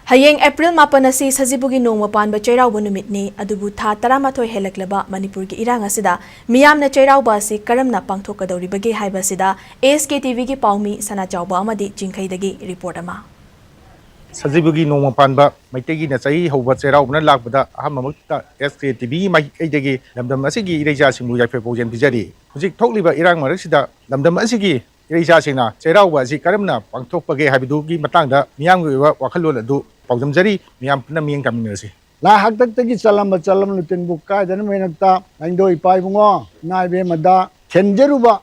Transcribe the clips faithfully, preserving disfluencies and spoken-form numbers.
ꯍꯌꯦꯡ ꯑꯦꯄ꯭ꯔꯤꯜ ꯃꯥꯄꯟ ꯑꯁꯤ ꯁꯖꯤꯕꯨꯒꯤ ꯅꯣꯡꯃ ꯄꯥꯟꯕ ꯆꯩꯔꯥꯎꯕ ꯅꯨꯃꯤꯠꯅꯤ꯫ ꯑꯗꯨꯕꯨ ꯊꯥ ꯇꯔꯥꯃꯥꯊꯣꯏ ꯍꯦꯜꯂꯛꯂꯕ ꯃꯅꯤꯄꯨꯔꯒꯤ ꯏꯔꯥꯡ ꯑꯁꯤꯗ ꯃꯤꯌꯥꯝꯅ ꯆꯩꯔꯥꯎꯕ ꯑꯁꯤ ꯀꯔꯝꯅ ꯄꯥꯡꯊꯣꯛꯀꯗꯧꯔꯤꯕꯒꯦ ꯍꯥꯏꯕ ꯑꯁꯤꯗ ꯑꯦꯁ ꯀꯦ ꯇꯤ ꯚꯤꯒꯤ ꯄꯥꯎꯃꯤ ꯁꯅꯥꯆꯥꯎꯕ ꯑꯃꯗꯤ ꯆꯤꯡꯈꯩꯗꯒꯤ ꯔꯤꯄꯣꯔꯠ ꯑꯃ꯫ ꯁꯖꯤꯕꯨꯒꯤ ꯅꯣꯡꯃ ꯄꯥꯟꯕ ꯃꯩꯇꯩꯒꯤꯅ ꯆꯍꯤ ꯍꯧꯕ ꯆꯩꯔꯥꯎꯕꯅ ꯂꯥꯛꯄꯗ ꯑꯍꯥꯟꯕꯃꯛꯇ ꯑꯦꯁ ꯀꯦ ꯇꯤ ꯚꯤꯒꯤ ꯃꯥꯏꯀꯩꯗꯒꯤ ꯂꯝꯗꯝ ꯑꯁꯤꯒꯤ ꯏꯔꯩꯆꯥꯁꯤꯡꯕꯨ ꯌꯥꯏꯐ ꯄꯥꯎꯖꯦꯜ ꯄꯤꯖꯔꯤ꯫ ꯍꯧꯖꯤꯛ ꯊꯣꯛꯂꯤꯕ ꯏꯔꯥꯡ ꯃꯔꯛꯁꯤꯗ ꯂꯝꯗꯝ ꯑꯁꯤꯒꯤ ꯏꯔꯩꯆꯥꯁꯤꯡꯅ ꯆꯩꯔꯥꯎꯕ ꯑꯁꯤ ꯀꯔꯝꯅ ꯄꯥꯡꯊꯣꯛꯄꯒꯦ ꯍꯥꯏꯕꯗꯨꯒꯤ ꯃꯇꯥꯡꯗ ꯃꯤꯌꯥꯝꯒꯤ ꯑꯣꯏꯕ ꯋꯥꯈꯜꯂꯣꯟ ꯑꯗꯨ ꯄꯥꯎꯗꯝꯖꯔꯤ꯫ ꯃꯤꯌꯥꯝ ꯄꯨꯟꯅ ꯃꯤꯠꯌꯦꯡ ꯇꯥꯃꯤꯟꯅꯔꯁꯤ꯫ ꯂꯥꯏ ꯍꯥꯛꯇꯛꯇꯒꯤ ꯆꯠꯂꯝꯕ ꯆꯠꯂꯝꯂꯨ ꯇꯤꯟꯕꯨ ꯀꯥꯏꯗꯅꯕ ꯍꯦꯟꯅꯛꯇ ꯂꯥꯏꯅꯤꯡꯊꯧ ꯏꯄꯥ ꯏꯕꯨꯡꯉꯣ ꯏꯃꯥ ꯏꯕꯦꯝꯃꯗ ꯊꯦꯟꯖꯔꯨꯕ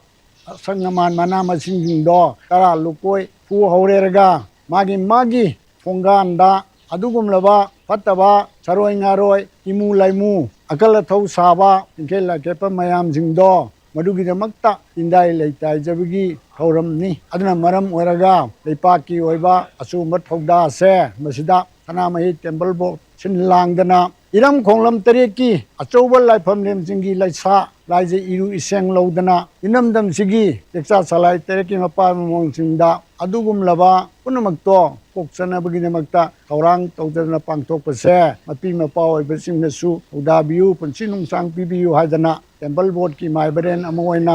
ꯑꯁꯪ ꯑꯃꯥꯟ ꯃꯅꯥ ꯃꯁꯤꯡꯁꯤꯡꯗꯣ ꯇꯔꯥ ꯂꯨꯀꯣꯏ ꯐꯨ ꯍꯧꯔꯦꯔꯒ ꯃꯥꯒꯤ ꯃꯥꯒꯤ ꯊꯣꯡꯒꯥꯟꯗ ꯑꯗꯨꯒꯨꯝꯂꯕ ꯐꯠꯇꯕ ꯁꯔꯣꯏ ꯉꯥꯔꯣꯏ ꯏꯃꯨ ꯂꯩꯃꯨ ꯑꯀꯜ ꯑꯊꯧ ꯁꯥꯕ ꯏꯪꯈꯩ ꯂꯥꯏꯀꯦꯠꯄ ꯃꯌꯥꯝꯁꯤꯡꯗꯣ ꯃꯗꯨꯒꯤꯗꯃꯛꯇ ꯏꯟꯗꯥꯏ ꯂꯩꯇꯥꯏꯖꯕꯒꯤ ꯊꯧꯔꯝꯅꯤ꯫ ꯑꯗꯨꯅ ꯃꯔꯝ ꯑꯣꯏꯔꯒ ꯂꯩꯄꯥꯛꯀꯤ ꯑꯣꯏꯕ ꯑꯆꯨꯝꯕ ꯊꯧꯗꯥꯁꯦ ꯃꯁꯤꯗ ꯁꯅꯥꯃꯍꯤ ꯇꯦꯝꯄꯜ ꯕꯣꯔꯗ ꯁꯤꯟ ꯂꯥꯡꯗꯅ ꯏꯔꯝ ꯈꯣꯡꯂꯝ ꯇꯔꯦꯠꯀꯤ ꯑꯆꯧꯕ ꯂꯥꯏꯐꯝꯂꯦꯟꯁꯤꯡꯒꯤ ꯂꯩꯁꯥ ꯂꯥꯏꯖ ꯏꯔꯨ ꯏꯁꯦꯡ ꯂꯧꯗꯅ ꯏꯔꯝꯗꯝꯁꯤꯒꯤ ꯇꯦꯛꯆꯥ ꯁꯂꯥꯏ ꯇꯔꯦꯠꯀꯤ ꯃꯄꯥ ꯃꯃꯣꯟꯁꯤꯡꯗ ꯑꯗꯨꯒꯨꯝꯂꯕ ꯄꯨꯝꯅꯃꯛꯇꯣ ꯀꯣꯛꯆꯅꯕꯒꯤꯗꯃꯛꯇ ꯊꯧꯔꯥꯡ ꯇꯧꯗꯅ ꯄꯥꯡꯊꯣꯛꯄꯁꯦ ꯃꯄꯤ ꯃꯄꯥ ꯑꯣꯏꯕꯁꯤꯡꯅꯁꯨ ꯊꯧꯗꯥꯕꯤꯌꯨ, ꯄꯨꯟꯁꯤ ꯅꯨꯡꯁꯥꯡ ꯄꯤꯕꯤꯌꯨ ꯍꯥꯏꯗꯅ ꯇꯦꯝꯄꯜ ꯕꯣꯔꯗꯀꯤ ꯃꯥꯏꯕꯔꯦꯟ ꯑꯃ ꯑꯣꯏꯅ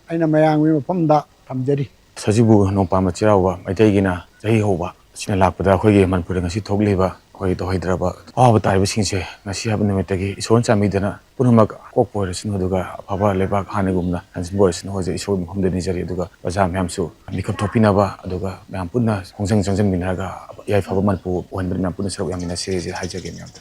ꯑꯩꯅ ꯃꯌꯥꯝꯒꯤ ꯃꯐꯝꯗ ꯊꯝꯖꯔꯤ꯫ ꯁꯖꯤꯕꯨ ꯅꯣꯡꯄꯥꯟꯕ ꯆꯩꯔꯥꯎꯕ ꯃꯩꯇꯩꯒꯤꯅ ꯆꯍꯤ ꯍꯧꯕ ꯑꯁꯤꯅ ꯂꯥꯛꯄꯗ ꯑꯩꯈꯣꯏꯒꯤ ꯃꯅꯤꯄꯨꯔꯗ ꯉꯁꯤ ꯊꯣꯛꯂꯤꯕ ꯑꯩꯈꯣꯏꯒꯤ ꯇꯧꯍꯩꯗ꯭ꯔꯕ ꯑꯋꯥꯕ ꯇꯥꯔꯤꯕꯁꯤꯡꯁꯦ ꯉꯁꯤ ꯍꯥꯏꯕ ꯅꯨꯃꯤꯠꯇꯒꯤ ꯏꯁꯣꯔꯅ ꯆꯥꯟꯕꯤꯗꯨꯅ ꯄꯨꯝꯅꯃꯛ ꯀꯣꯛꯄ ꯑꯣꯏꯔꯁꯅꯨ, ꯑꯗꯨꯒ ꯑꯐꯕ ꯂꯩꯕꯥꯛ ꯍꯥꯟꯅꯒꯨꯝꯅ ꯍꯟꯖꯤꯟꯕ ꯑꯣꯏꯔꯁꯅꯨ ꯍꯥꯏꯖꯩ꯫ ꯏꯁꯣꯔꯒꯤ ꯃꯐꯝꯗ ꯅꯤꯖꯔꯤ꯫ ꯑꯗꯨꯒ ꯄ꯭ꯔꯖꯥ ꯃꯌꯥꯝꯁꯨ ꯃꯤꯀꯞ ꯊꯣꯛꯄꯤꯅꯕ, ꯑꯗꯨꯒ ꯃꯌꯥꯝ ꯄꯨꯟꯅ ꯈꯣꯡꯖꯪ ꯆꯪꯁꯤꯟꯃꯤꯟꯅꯔꯒ ꯌꯥꯏꯐꯕ ꯃꯅꯤꯄꯨꯔ ꯑꯣꯏꯍꯟꯕꯗ ꯃꯌꯥꯝ ꯄꯨꯟꯅ ꯁꯔꯨꯛ ꯌꯥꯃꯤꯟꯅꯁꯤ ꯍꯥꯏꯖꯒꯦ ꯃꯌꯥꯝꯗ꯫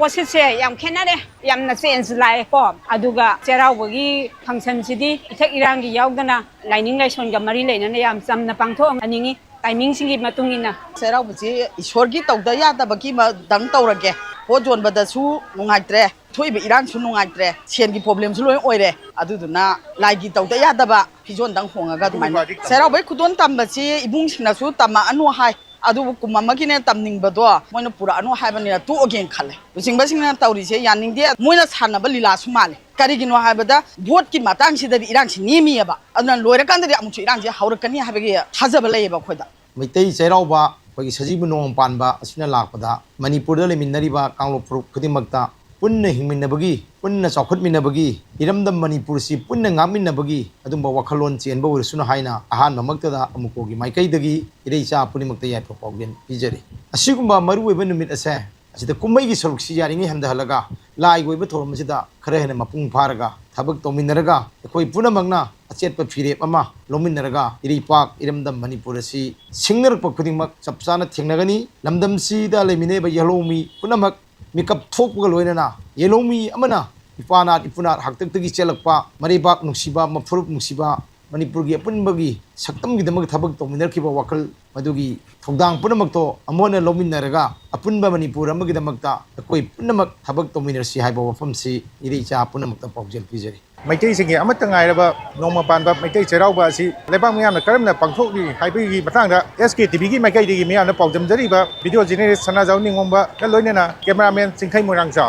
ꯄꯣꯠꯁꯤꯠꯁꯦ ꯌꯥꯝ ꯈꯦꯠꯅꯔꯦ꯫ ꯌꯥꯝꯅ ꯆꯦꯟꯖ ꯂꯥꯛꯑꯦꯀꯣ꯫ ꯑꯗꯨꯒ ꯆꯩꯔꯥꯎꯕꯒꯤ ꯐꯪꯁꯟꯁꯤꯗꯤ ꯏꯊꯛ ꯏꯔꯥꯡꯒꯤ ꯌꯥꯎꯗꯅ ꯂꯥꯏꯅꯤꯡ ꯂꯥꯏꯁꯣꯟꯒ ꯃꯔꯤ ꯂꯩꯅꯅ ꯌꯥꯝ ꯆꯝꯅ ꯄꯥꯡꯊꯣꯛꯍꯟꯅꯤꯡꯉꯤ, ꯇꯥꯏꯃꯤꯡꯁꯤꯡꯒꯤ ꯃꯇꯨꯡ ꯏꯟꯅ꯫ ꯆꯩꯔꯥꯎꯕꯁꯤ ꯏꯁꯣꯔꯒꯤ ꯇꯧꯗ ꯌꯥꯗꯕꯒꯤ ꯃꯗꯪ ꯇꯧꯔꯒꯦ꯫ ꯄꯣꯠ ꯌꯣꯟꯕꯗꯁꯨ ꯅꯨꯡꯉꯥꯏꯇ꯭ꯔꯦ, ꯊꯣꯛꯏꯕ ꯏꯔꯥꯡꯁꯨ ꯅꯨꯡꯉꯥꯏꯇ꯭ꯔꯦ, ꯁꯦꯟꯒꯤ ꯄ꯭ꯔꯣꯕ꯭ꯂꯦꯝꯁꯨ ꯂꯣꯏ ꯑꯣꯏꯔꯦ꯫ ꯑꯗꯨꯗꯨꯅ ꯂꯥꯏꯒꯤ ꯇꯧꯗ ꯌꯥꯗꯕ ꯐꯤꯖꯣꯟꯗꯪ ꯍꯣꯡꯉꯒ ꯑꯗꯨꯃꯥꯏꯅ꯫ ꯆꯩꯔꯥꯎꯕꯒꯤ ꯈꯨꯗꯣꯜ ꯇꯝꯕꯁꯤ ꯏꯕꯨꯡꯁꯤꯡꯅꯁꯨ ꯇꯝꯃꯛꯑꯅꯨ ꯍꯥꯏ꯫ ꯑꯗꯨꯕꯨ ꯀꯨꯝ ꯑꯃꯒꯤꯅꯦ ꯇꯝꯅꯤꯡꯕꯗꯣ ꯃꯣꯏꯅ ꯄꯨꯔꯛꯑꯅꯨ ꯍꯥꯏꯕꯅꯤꯅ ꯇꯣꯛꯑꯒꯦꯅ ꯈꯜꯂꯦ꯫ ꯂꯨꯆꯤꯡꯕꯁꯤꯡꯅ ꯇꯧꯔꯤꯁꯦ ꯌꯥꯅꯤꯡꯗꯦ꯫ ꯃꯣꯏꯅ ꯁꯥꯟꯅꯕ ꯂꯤꯂꯥꯁꯨ ꯃꯥꯜꯂꯦ꯫ ꯀꯔꯤꯒꯤꯅꯣ ꯍꯥꯏꯕꯗ ꯚꯣꯠꯀꯤ ꯃꯇꯥꯡꯁꯤꯗꯗꯤ ꯏꯔꯥꯡꯁꯤ ꯅꯦꯝꯃꯤꯑꯕ, ꯑꯗꯨꯅ ꯂꯣꯏꯔꯀꯥꯟꯗꯗꯤ ꯑꯃꯨꯛꯁꯨ ꯏꯔꯥꯡꯁꯤ ꯍꯧꯔꯛꯀꯅꯤ ꯍꯥꯏꯕꯒꯤ ꯊꯥꯖꯕ ꯂꯩꯌꯦꯕ ꯑꯩꯈꯣꯏꯗ꯫ ꯃꯩꯇꯩ ꯆꯩꯔꯥꯎꯕ ꯑꯩꯈꯣꯏꯒꯤ ꯁꯖꯤꯕꯨ ꯅꯣꯡꯃ ꯄꯥꯟꯕ ꯑꯁꯤꯅ ꯂꯥꯛꯄꯗ ꯃꯅꯤꯄꯨꯔꯗ ꯂꯩꯃꯤꯟꯅꯔꯤꯕ ꯀꯥꯡꯂꯨꯞ ꯐꯨꯔꯨꯞ ꯈꯨꯗꯤꯡꯃꯛꯇ ꯄꯨꯟꯅ ꯍꯤꯡꯃꯤꯟꯅꯕꯒꯤ, ꯄꯨꯟꯅ ꯆꯥꯎꯈꯠꯃꯤꯟꯅꯕꯒꯤ, ꯏꯔꯝꯗꯝ ꯃꯅꯤꯄꯨꯔꯁꯤ ꯄꯨꯟꯅ ꯉꯥꯛꯃꯤꯟꯅꯕꯒꯤ ꯑꯗꯨꯝꯕ ꯋꯥꯈꯜꯂꯣꯟ ꯆꯦꯟꯕ ꯑꯣꯏꯔꯁꯅꯨ ꯍꯥꯏꯅ ꯑꯍꯥꯟꯕꯃꯛꯇꯗ ꯑꯃꯨꯀꯣꯒꯤ ꯃꯥꯏꯀꯩꯗꯒꯤ ꯏꯔꯩꯆꯥ ꯄꯨꯝꯅꯃꯛꯇ ꯌꯥꯏꯐ ꯄꯥꯎꯖꯦꯜ ꯄꯤꯖꯔꯤ꯫ ꯑꯁꯤꯒꯨꯝꯕ ꯃꯔꯨꯑꯣꯏꯕ ꯅꯨꯃꯤꯠ ꯑꯁꯦ ꯑꯁꯤꯗ ꯀꯨꯝꯍꯩꯒꯤ ꯁꯔꯨꯛꯁꯤ ꯌꯥꯔꯤꯉꯩ ꯍꯟꯊꯍꯜꯂꯒ ꯂꯥꯏꯒꯤ ꯑꯣꯏꯕ ꯊꯧꯔꯝ ꯑꯁꯤꯗ ꯈꯔ ꯍꯦꯟꯅ ꯃꯄꯨꯡ ꯐꯥꯔꯒ ꯊꯕꯛ ꯇꯧꯃꯤꯟꯅꯔꯒ ꯑꯩꯈꯣꯏ ꯄꯨꯝꯅꯃꯛꯅ ꯑꯆꯦꯠꯄ ꯐꯤꯔꯦꯞ ꯑꯃ ꯂꯧꯃꯤꯟꯅꯔꯒ ꯏꯔꯩꯄꯥꯛ ꯏꯔꯝꯗꯝ ꯃꯅꯤꯄꯨꯔ ꯑꯁꯤ ꯁꯤꯡꯅꯔꯛꯄ ꯈꯨꯗꯤꯡꯃꯛ ꯆꯞ ꯆꯥꯅ ꯊꯦꯡꯅꯒꯅꯤ꯫ ꯂꯝꯗꯝꯁꯤꯗ ꯂꯩꯃꯤꯟꯅꯔꯤꯕ ꯌꯦꯜꯍꯧꯃꯤ ꯄꯨꯝꯅꯃꯛ ꯃꯤꯀꯞ ꯊꯣꯛꯄꯒ ꯂꯣꯏꯅꯅ ꯌꯦꯜꯍꯧꯃꯤ ꯑꯃꯅ ꯏꯄꯥꯅꯥꯠ ꯏꯄꯨꯅꯥꯠ ꯍꯥꯛꯇꯛꯇꯒꯤ ꯆꯦꯜꯂꯛꯄ ꯃꯔꯩꯕꯥꯛ ꯅꯨꯡꯁꯤꯕ, ꯃꯐꯨꯔꯨꯞ ꯅꯨꯡꯁꯤꯕ, ꯃꯅꯤꯄꯨꯔꯒꯤ ꯑꯄꯨꯟꯕꯒꯤ ꯁꯛꯇꯝꯒꯤꯗꯃꯛ ꯊꯕꯛ ꯇꯧꯃꯤꯟꯅꯔꯛꯈꯤꯕ ꯋꯥꯈꯜ ꯃꯗꯨꯒꯤ ꯊꯧꯗꯥꯡ ꯄꯨꯝꯅꯃꯛꯇꯣ ꯑꯃꯨꯛ ꯍꯟꯅ ꯂꯧꯃꯤꯟꯅꯔꯒ ꯑꯄꯨꯟꯕ ꯃꯅꯤꯄꯨꯔ ꯑꯃꯒꯤꯗꯃꯛꯇ ꯑꯩꯈꯣꯏ ꯄꯨꯝꯅꯃꯛ ꯊꯕꯛ ꯇꯧꯃꯤꯟꯅꯔꯁꯤ ꯍꯥꯏꯕ ꯋꯥꯐꯝꯁꯤ ꯏꯔꯩꯆꯥ ꯄꯨꯝꯅꯃꯛꯇ ꯄꯥꯎꯖꯦꯜ ꯄꯤꯖꯔꯤ꯫ ꯃꯩꯇꯩꯁꯤꯡꯒꯤ ꯑꯃꯠꯇ ꯉꯥꯏꯔꯕ ꯅꯣꯡꯃ ꯄꯥꯟꯕ ꯃꯩꯇꯩ ꯆꯩꯔꯥꯎꯕ ꯑꯁꯤ ꯂꯩꯕꯥꯛ ꯃꯤꯌꯥꯝꯅ ꯀꯔꯝꯅ ꯄꯥꯡꯊꯣꯛꯂꯤ ꯍꯥꯏꯕꯒꯤ ꯃꯇꯥꯡꯗ ꯑꯦꯁ ꯀꯦ ꯇꯤ ꯚꯤꯒꯤ ꯃꯥꯏꯀꯩꯗꯒꯤ ꯃꯤꯌꯥꯝꯅ ꯄꯥꯎꯗꯝꯖꯔꯤꯕ ꯚꯤꯗꯤꯑꯣ ꯖꯔꯅꯦꯂꯤꯁ ꯁꯅꯥꯖꯥꯎ ꯅꯤꯡꯉꯣꯝꯕꯒ ꯂꯣꯏꯅꯅ ꯀꯦꯃꯦꯔꯥꯃꯦꯟ ꯆꯤꯡꯈꯩ ꯃꯣꯏꯔꯥꯡꯆꯥ꯫